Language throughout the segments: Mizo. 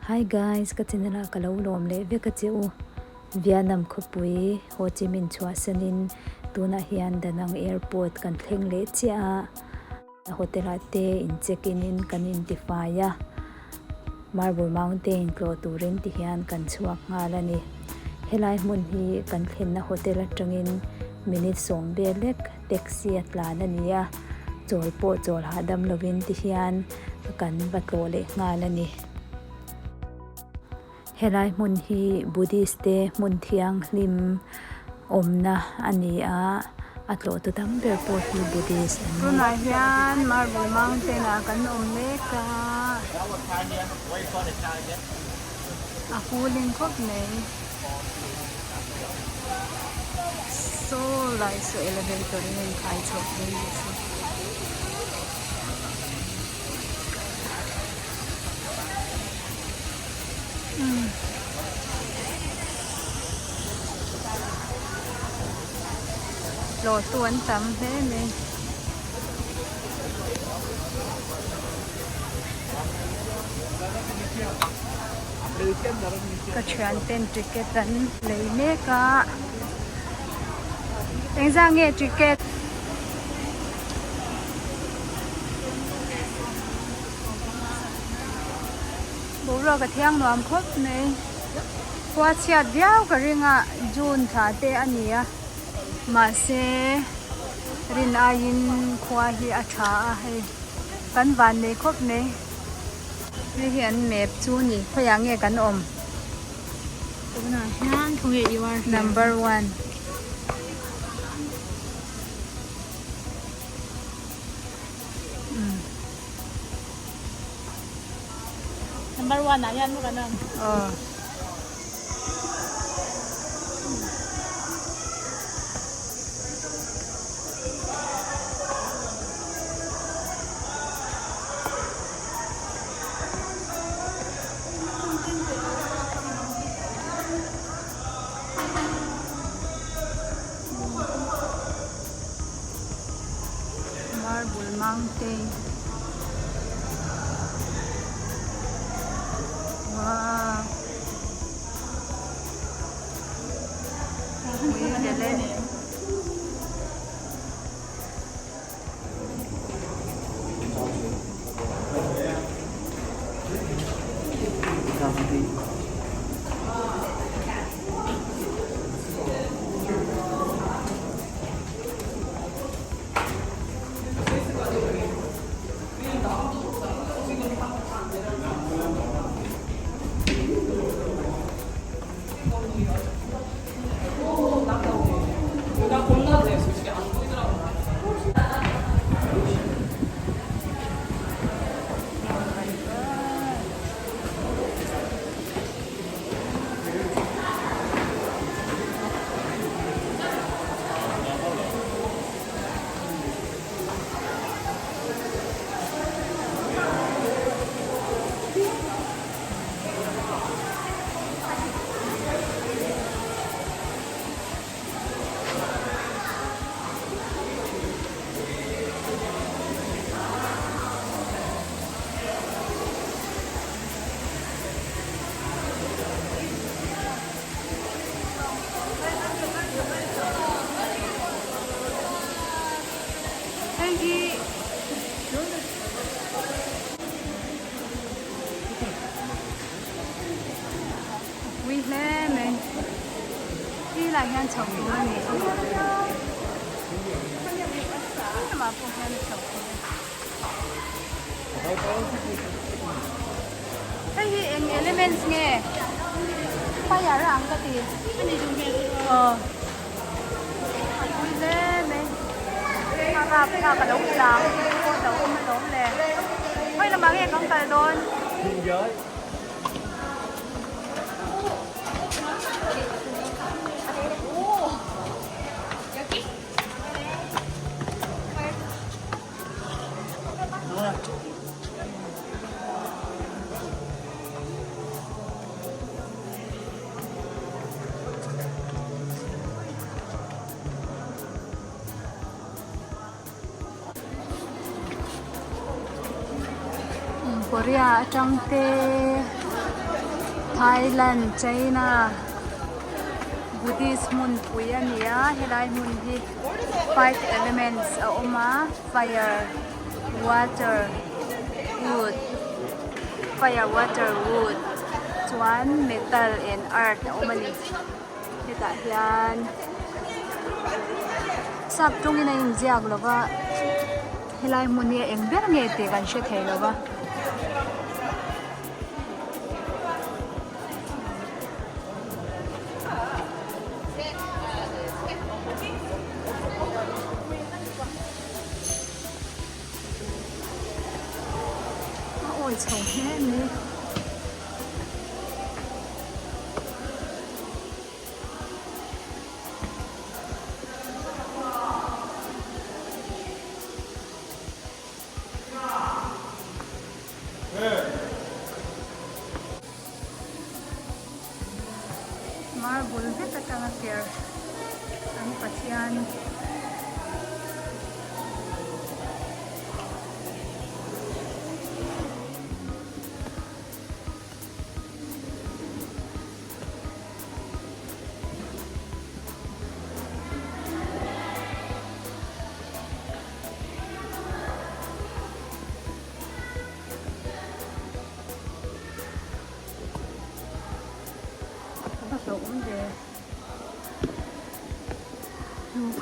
Hi guys, ka channel ah ka lo lawm leh vek a che u. Vietnam khawpui Ho Chi Minh chhuahsanin tunah hian Da Nang Airport kan thleng leh chiah a. Hotel ah te in check in in kan intifai a. Marble Mountain tlawh turin ti hian kan chhuak nghal a ni. Helai hmun hi kan thlenna hotel atangin minute sawm vel lek taxi a tlan a ni a, chawl pawh chawl hahdam lovin ti hian kan va tlawh leh nghal a ni. Helai hmun hi Buddhist te hmun thianghlim awmna a ni a, a tlawhtu tam ber pawh hi Buddhist an ni. Tunah hian Marble Mountain ah kan awm mek a, a cooling khawp mai. Saw lai saw elevator in a inkhai chhoh dawn bawk si. Hlawh tu an tam hle mai. Ka thian ten ticket an lei mek a. Engzah nge ticket? Boruak a thiang nuam khawp mai. Khua chhiat viau ka ring a, June thla te a ni a, mahse rin aiin khua hi a tha a hei kan van nei khawp mai. Hei hi an map chu a ni, khawiah nge kan awm? Tunah hian khawnge you are here. Number one. Number one ah hian maw kan awm? Aw. Marble Mountain Wow Hei hi a pui hle mai ti lai hian chhoh tur a ni a lamah pawh hian chhoh tur a Hei hi eng elements nge? Fire a ang ka ti. Aw. Pui hle mai. A rap thlak a lo tlang pawh lo awm alawm le. Khawi lamah nge kan kal dawn? Korea atang te. Thailand, China Buddhist hmunpui a ni a, helai hmun hi five elements a awm a, fire, water, wood, fire, water, wood chuan metal and earth a awm a ni. Hetah hian sap tawngin a inziak lo va, helai hmun hi a eng ber nge tih kan hre thei lo va. A awi chho hle mai. Marble vek atanga ker an Pathian. Ka va hlauhawm ve hnuk.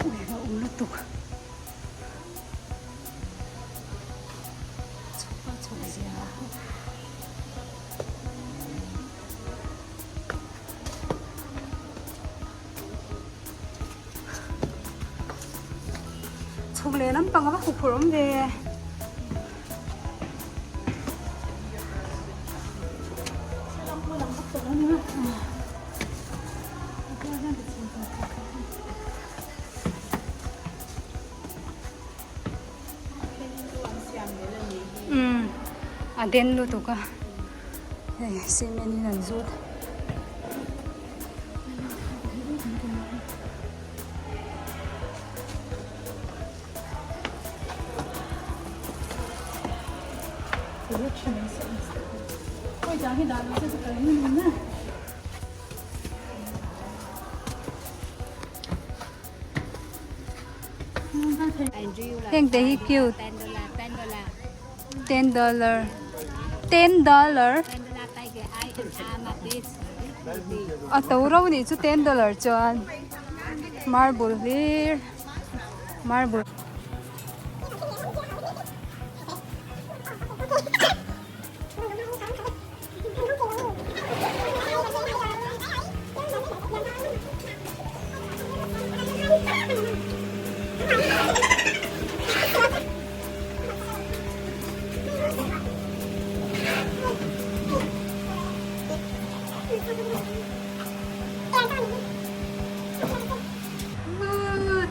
Ui a awm lutuk chhuk a chhuk zia Chhuk leh lampang a va huphurh awm ve. Umm a den lutuk a hei cement in an zut. Heng te hi cute. $10. $10. A to ro nih chu $10 chuan marble hlir marble.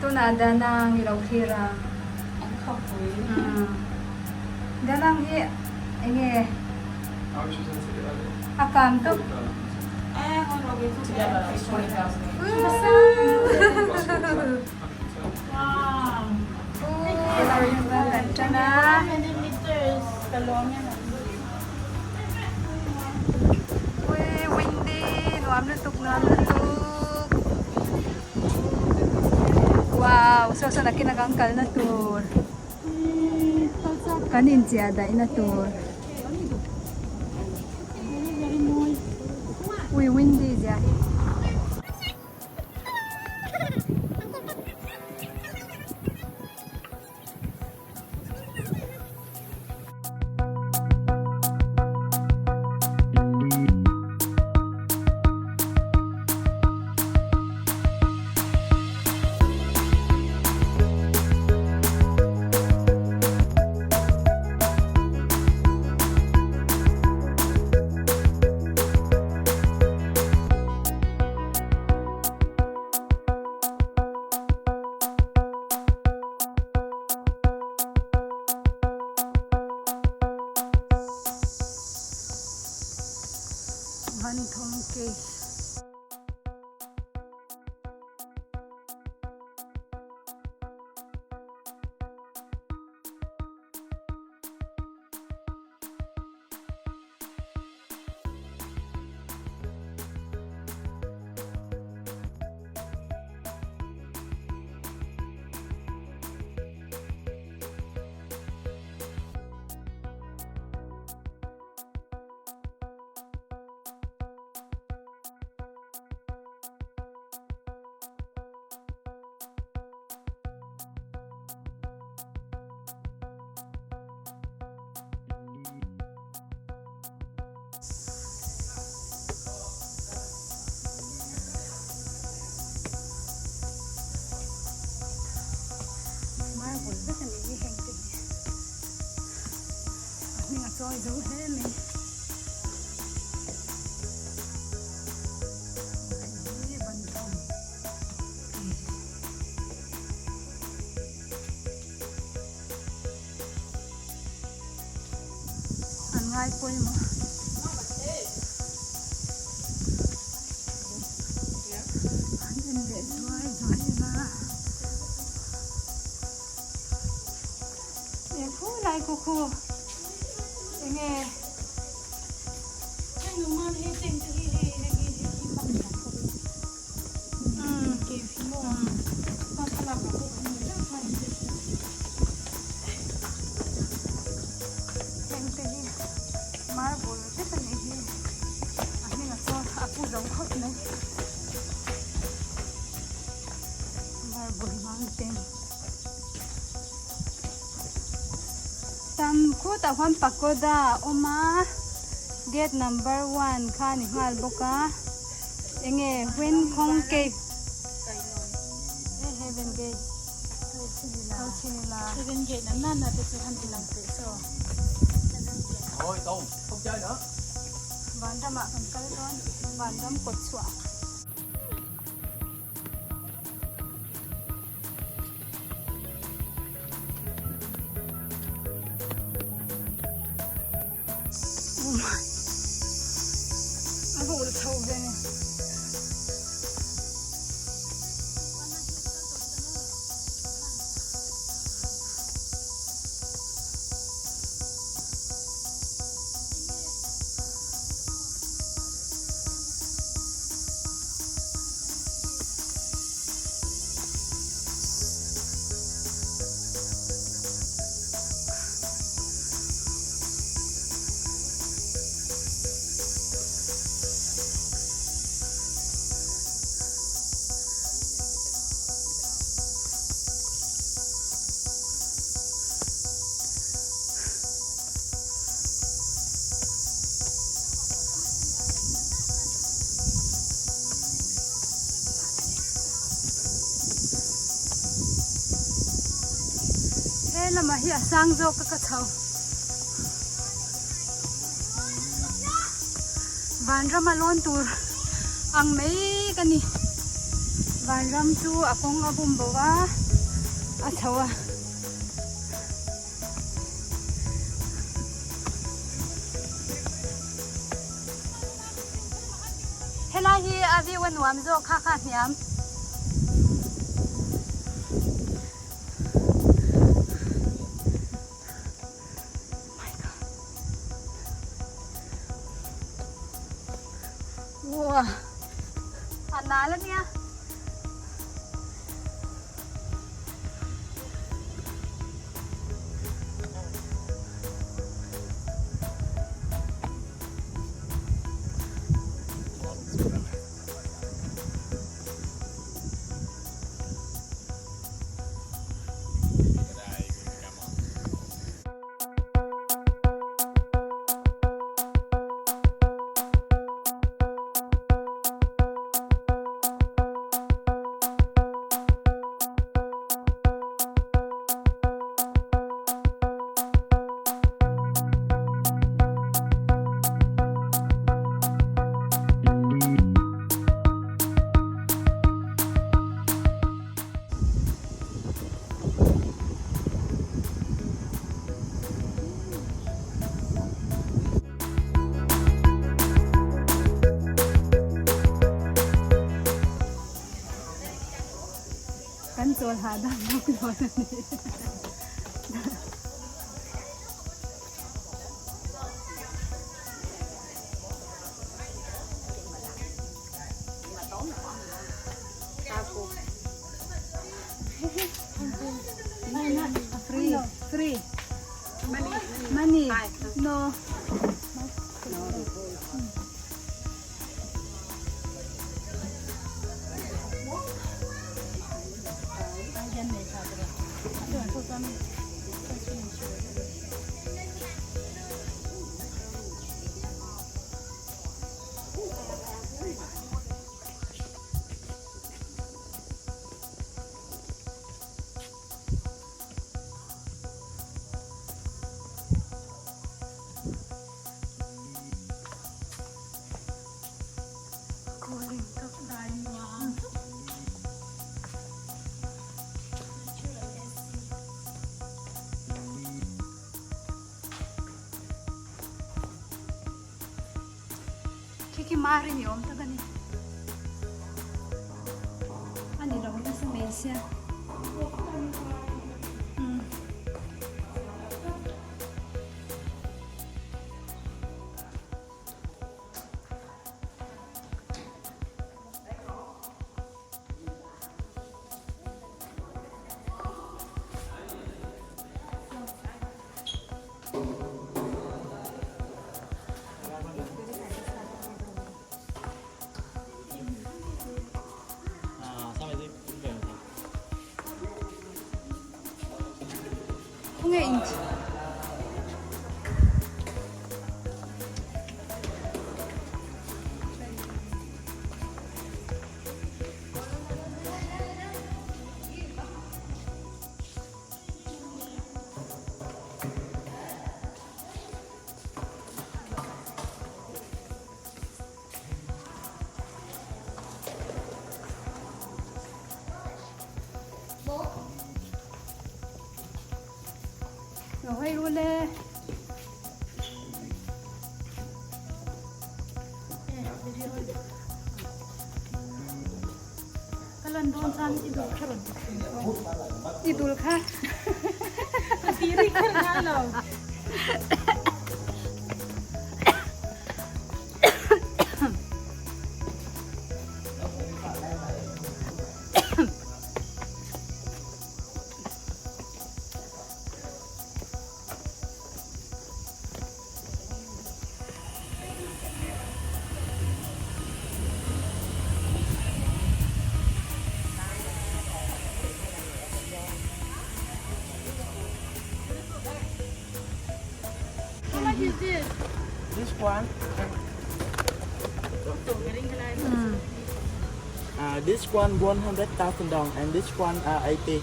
Tunah Danang i lo thlir a. Danang hi enge a kam tawp. Kan tan a. Ui windy nuam lutuk nuam lutuk. Wow saw saw nakin a kan kalna tur. Kan inchiah daihna tur. Ui windy zia hi. Van Thong Cave. Marble vek a ni hi heng te hi a hming a chawi zo hle mai. Hei hi Vanthawng cave. An ngai pawimawh. An en leh zuai zuai ila. E khu lai khu khu enge. Heng te hi marble vek a nih hi a hmingah chuan a pu zo khawp mai marble mountain tam khutah khuan pagoda a awm a gate number one kha a ni nghal bawk a. Enge Wen Kong Cave Heaven Gate Heaven Gate na na te chu han ti lang teh chaw. Thôi Tùng, không chơi nữa. Vanram ah kan kal dawn Vanram kawt chhuah. A va ulh chho ve. He lamah hi a sang zawk a ka chho. Vanrama lawn tur ang mai ka ni. Vanram chu a kawng a bum bo a, a chho a. Helai hi a view a nuam zawk kha kha hniam. Wow. A nal ania. Chawl hahdam bawk dawn a ni. Free, free. Money, no. Khi khi mari ni awm tak a ni. A ni lo nasa mai sia. Umm. Khawnge in Lo hawi ru le. Ka lan dawn chuan i dul kha rawn ti thin I dul kha. Ka ti ri kher ngai lo. How much is this? This one. This one 100,000 dong and this one 80.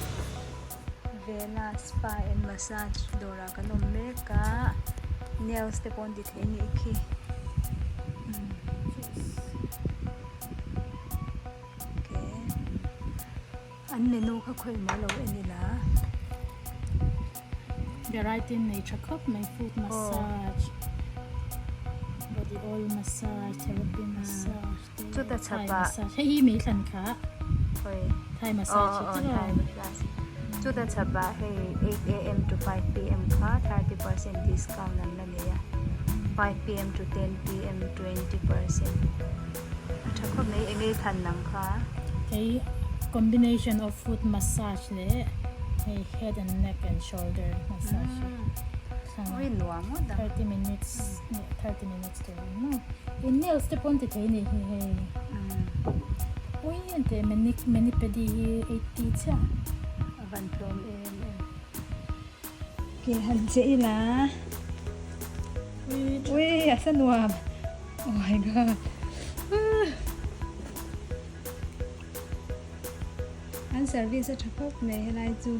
Vena spa and massage dawrah kan awm mek a nails te pawh an ti thei anih khi an menu kha khawi maw lo en ila. Variety nei tha khawp mai foot massage body oil massage therapy massage te Thai massage hei hi mai thlan kha Thai massage hi chu Chuta chhapah hei 8am to 5pm kha 30% discount an la nei a 5pm to 10pm 20% a tha khawp mai eng ei thlan ang kha. Hei combination of foot massage leh hei head and neck and shoulder massage hi thlang 30 minutes 30 minutes tur ang maw in nails te pawh an ti thei a nih hi hei ui an teh mani mani pedi hi 80 chiah a van tlawm em em ke han che ila ui a sa nuam oh my god An service a tha khawp mai helai chu.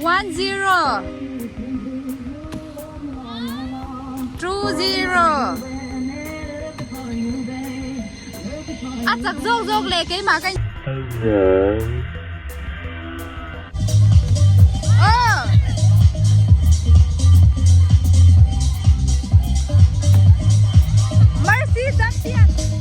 1 0 2 0 a chak zawk zawk leh keimah ka Aw! Mercy champion!